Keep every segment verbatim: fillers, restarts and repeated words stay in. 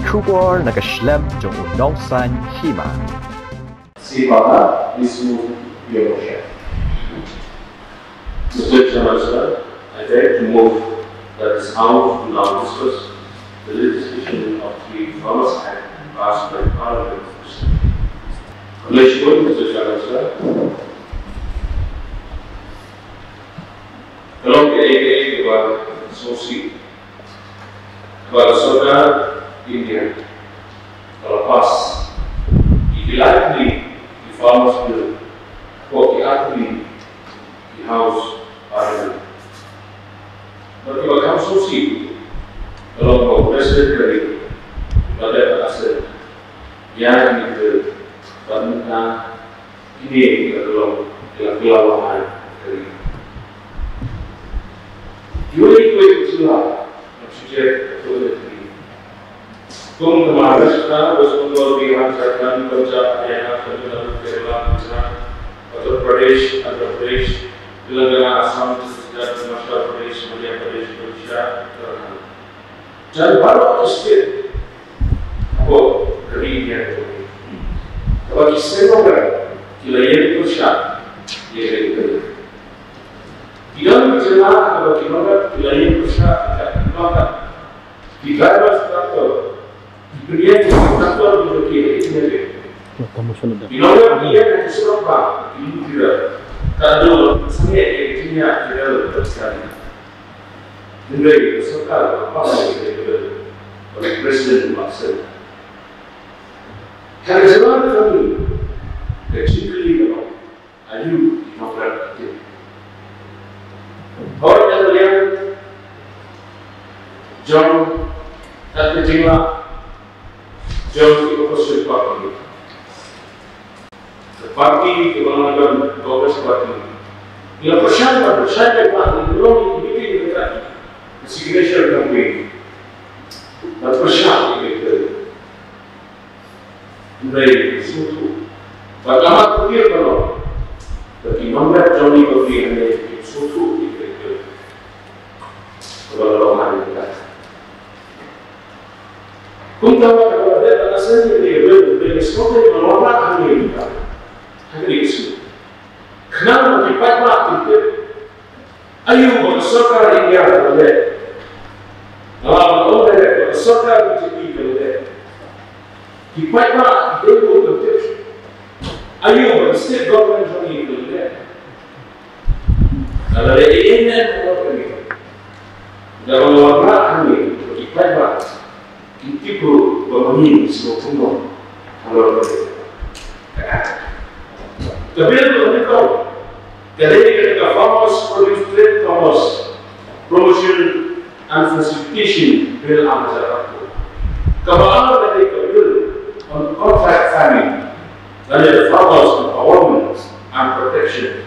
Khubor na ka shlem jong u nongsan hima. Sipala, please move your motion. Mister Chairman, sir, I beg to move that this House do now discuss the legislation of the Farmers Act passed by Parliament. Congratulations, Mister Chairman, sir. Ka long kaei kaei kaba sngewsih ba ka sorkar India ka la pass ïa ki lai tylli ki Farmers Bill hapoh ki ar tylli ki House Parliament. Bad kiba kham sngewsih ka long ba u President ka ri u la dep ban assent ïa kine ki bill bad mynta kine ki la kylla, ki la kylla wahai ka ri. Kiwei kiwei ki jylla, nga shu check, ka jylla ka ri. Kum ka Maharashtra, West Bengal, Bihar, Jharkhand, Punjab, Haryana, Tamil Nadu, Kerala, Gujarat, Uttar Pradesh, Andhra Pradesh, Telangana, Assam, Chhattisgarh, Himachal Pradesh, Madhya Pradesh, Odisha, Uttarakhand. Jan baroh ki state hapoh ka ri India ka jong ngi, kaba ki seng nongrim ki la ïeng pyrshah ïa ka ri. Ki don ki jylla kaba ki nongrep ki la ïeng pyrshah ïa ka ri. Ki drivers tractor, ki pynïeng ki tractor ki jong ki ha ki jingïadei. Ki nongrep ki ïeng ha ki surok ba ki lum ki rel. Ka dei ban pynsangeh ïa ki jingïaid ki rel bad ki kali. Hynrei ka sorkar ka pass ïa ka bill bad u President u la assent. Ha ka jylla ka jong ngi, ka jingkylli ka long, aïu ki nongrep ki tip? Hooid, na ka liang jong ka jinglah jong ki opposition party, ka party kaba ngi don, Congress Party, ngi la pyrshang, pyrshang, pyrshang, ngi long ki meeting, ka signature campaign, la pyrshang, ngi, ngi, ngi, ngi sngewthuh. Bad ka mat ka ïa ka long ba ki nongrep jong ngi ba ki hangne ki sngewthuh, ngi, ngi, ngi, kaba ka long hangne ka. Kumta ba ka dei ba ka seng ïa ka ïa ka sngewthuh ba ka long hangne ka. Hangne ka seng. Khnang ba ki paidbah kin tip aïu ba ka sorkar India ka la leh. Nga la ong ba ka sorkar B J P ka la leh. Ki paidbah ki dei ban tip aïu ba ka state government jong ngi ka la leh. Ka la leh ïa ngi ne ka la leh ïa ngi. Nga la ong ba hangne ba ki paidbah kin tip ruh ba ma ngi ngi sngewthuh mo halor kane. Ka bill kaba nyngkong ka dei kane ka Farmers Produce Trade, Commerce Promotion and Facilitation Bill ar hajar arphew. Kaba ar ka dei ka Bill on Contract Farming lane Farmers Empowerment and Protection,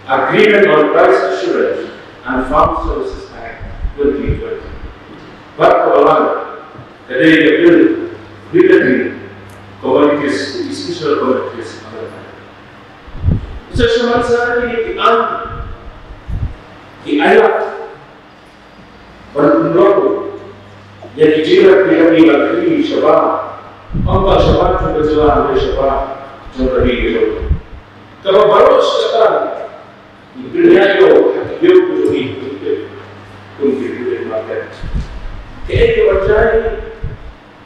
Agreement on Price Assurance and Farm Services Act twenty twenty. Bad kaba lai ka dei ka Bill Relating Commodities, Essential Commodities Amendment. Sa sha man sa kine ki aiñ, ki aiñ ban pynlong ïa ki jingrep ki jong ngi ban khmih shabar, ym tang shabar jong ka jylla hynrei shabar jong ka ri ka jong ngi. Kaba baroh shi katta ngi pynïaid ïa ka, ïa ka jong ngi, kum ki public market. Kaei kaba jia,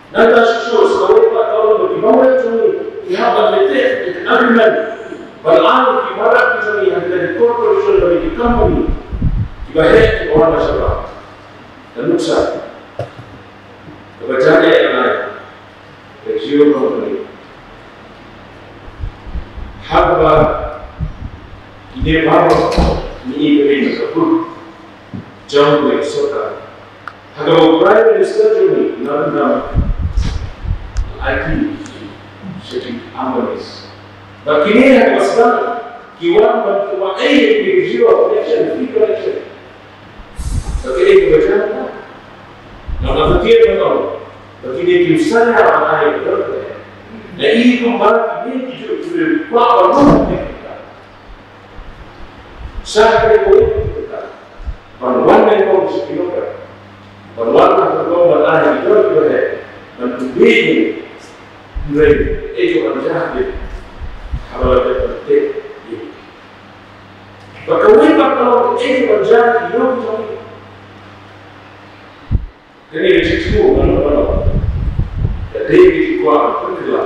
nangta shuh shuh sa kawei pat ka long ba ki nongrep jong ngi ki hap ban leh ïa ka agreement ban ai ïa ki market ki jong ngi ha ki corporation bad ki company kiba heh kiba wan na shabar. Ka nuksa kaba jia, ai ka jong ngi haba ngi baroh ngi ïa ka ri ka pud jong ka sorkar. Haba u Prime Minister jong ngi, Narendra Modi, ai ki sha ki Ambanis. Ba kine haba sdang ki wan ban pynwai ïa ki zero election, free election. Ba kine ki bajan. Nga la ïathuh ïa phi ba kine kim salia ban ai ïa ka. Lada i kumba kine ki ju, ki ju kwah ban wan ïa ka. Sa ka ri ko ïa ka. Ban wan nyngkong sha ki nongkreh. Ban wan ha ka rukom ban ai ki jong ki ba heh. Ban Hynrei, ei, ka ban jah ïa, haba la dep ban teh ïa. Bad kawei pat ka long, ei, ka ban jah ïa, ïa, ïa. Kane ka jingsngew, ngan ong, ngan ong. Ka dei ka jingkwah pynkylla.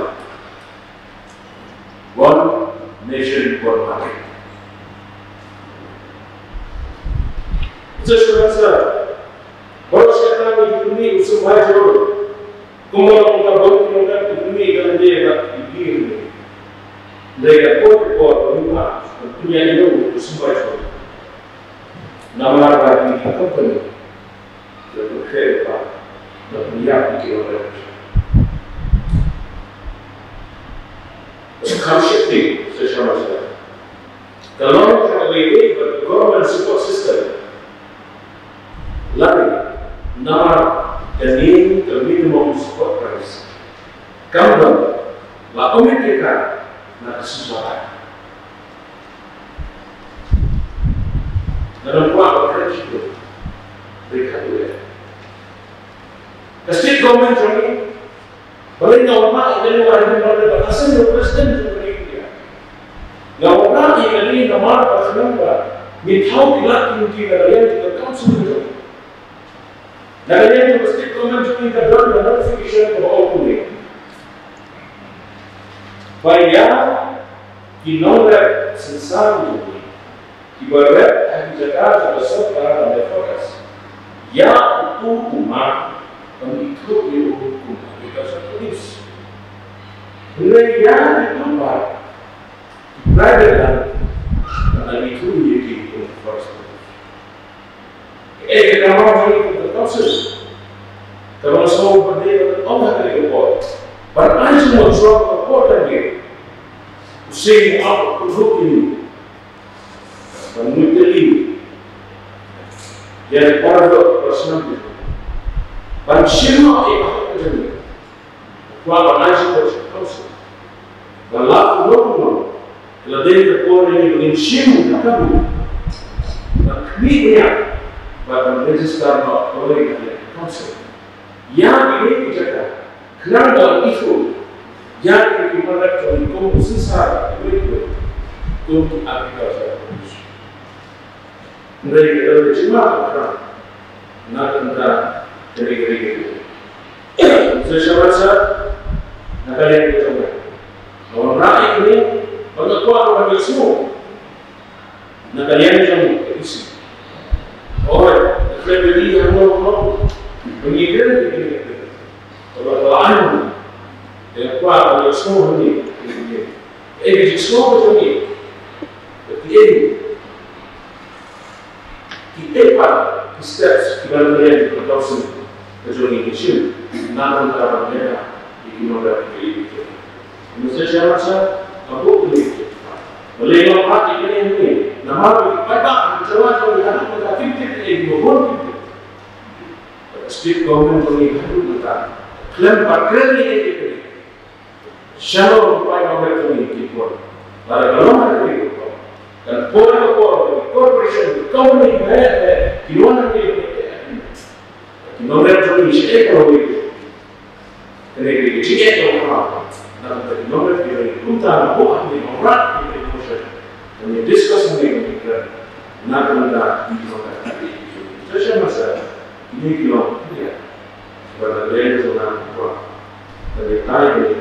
One nation, one market. Sa shisha, baroh shi tang ïa ki pyni u symbai jrong. Kumba long ka bor ki nongkren ki pyni ka lynde bad ki kir. Hynrei ka por ki por ba ngim lah ban pynïaid ïa u symbai jrong. Namar ba ki company ki la pynkhih lypa, la pynïap ïa ki nongkren. Ka kham sheptieng, sa shisha. Ka long kaba ïadei bad ka government support system. Lane, namar kane ka minimum support price kam don, la ym ïa ka na ka shisha. Nga dang kwah ban kren shibun. Dei ka tu, eh. Ka state government jong ngi, balei nga wan map ïa kane, wan ïa kane, wan ïa kane, ba nga seng u president jong ka India. Nga wan map ïa kane namar ba khnang ba ngin thaw ki lad ki lynti na ka liang jong ka council jong ngi. Na ka liang jong ka state government jong ngi ka don ka notification kaba ong kumne. Ba ïa ki nongrep synshar jong ngi, kiba rep ha ki jaka jong ka sorkar lane forest, ïa uto u map, ban ithuh ïa u kum agriculture produce. Hynrei ïa kito pat ki private land, ban ithuh ïa ki kum forest produce. Kaei ka kamram jong ngi kum ka council? Kaba nga sngew ba dei ban ong ha kane ka por, ban ai jingmut shuwa ba ka por kan biang. U Syiem u ap u ruh ïa ngi ban mut ïa ngi, ïa ki para doh para snam, ban shim noh ïa ka hok ka jong ngi. Kwah ban ai support sha ka council. Ba lada kumno kumno ka la dei ka por ïa ngi ba ngin shim ka kam ban khmih bniah bad ban register noh ha ka council. Ïa kine ki jaka khnang ban ithuh ïa kine ki nongrep jong ngi kum u synshar, kum ki agriculture produce. Hynrei ka dei ka jingmut ka na ka bynta kane ka ri ka jong ngi. Sa shisha, na ka liang ka jong nga, nga wanrah ïa kane, ba nga kwah ban ïasngew na ka liang jong ka E C. Hooid, nga khlem ïa ngi hangne hangne ba ngi kren ïa kane ka, ka, ka, ka aiñ. Nga kwah ban ïasngew hangne ïa kane. Ei, ka jingsngew ka jong ngi, ka, ka, ei, Kiei pat ki steps kiba ngi leh, ki precaution ka jong ngi ki shim na ka bynta ban ïada ïa ki nongrep kiba ïeit. Mister Chairman Sir, nga buh kane, balei nga phah ïa kane hangne, namar ba ki paidbah ki jylla jong ngi haduh mynta kim tip ïa ki, bun kim tip. State government jong ngi haduh mynta khlem pat kren ïa kane. Shalor u paidbah jong ngi ki poi. Lada ka long ha kane ka por, kan poi ka por ba ki corporation, ki company, ki heh heh, ki wan ha kane ka por. Ki nongrep jong ngi shaei ka long. Kane ka dei ka jingeh ka long ha. Na ka bynta ki nongrep jong ngi kumta, na ka bynta ki nongrep jong ngi, kan discuss hangne, kan kren na ka bynta ki nongrep jong ngi. Session masa kine ki long, ya. Ba na leng jong nga kwah ban ïatai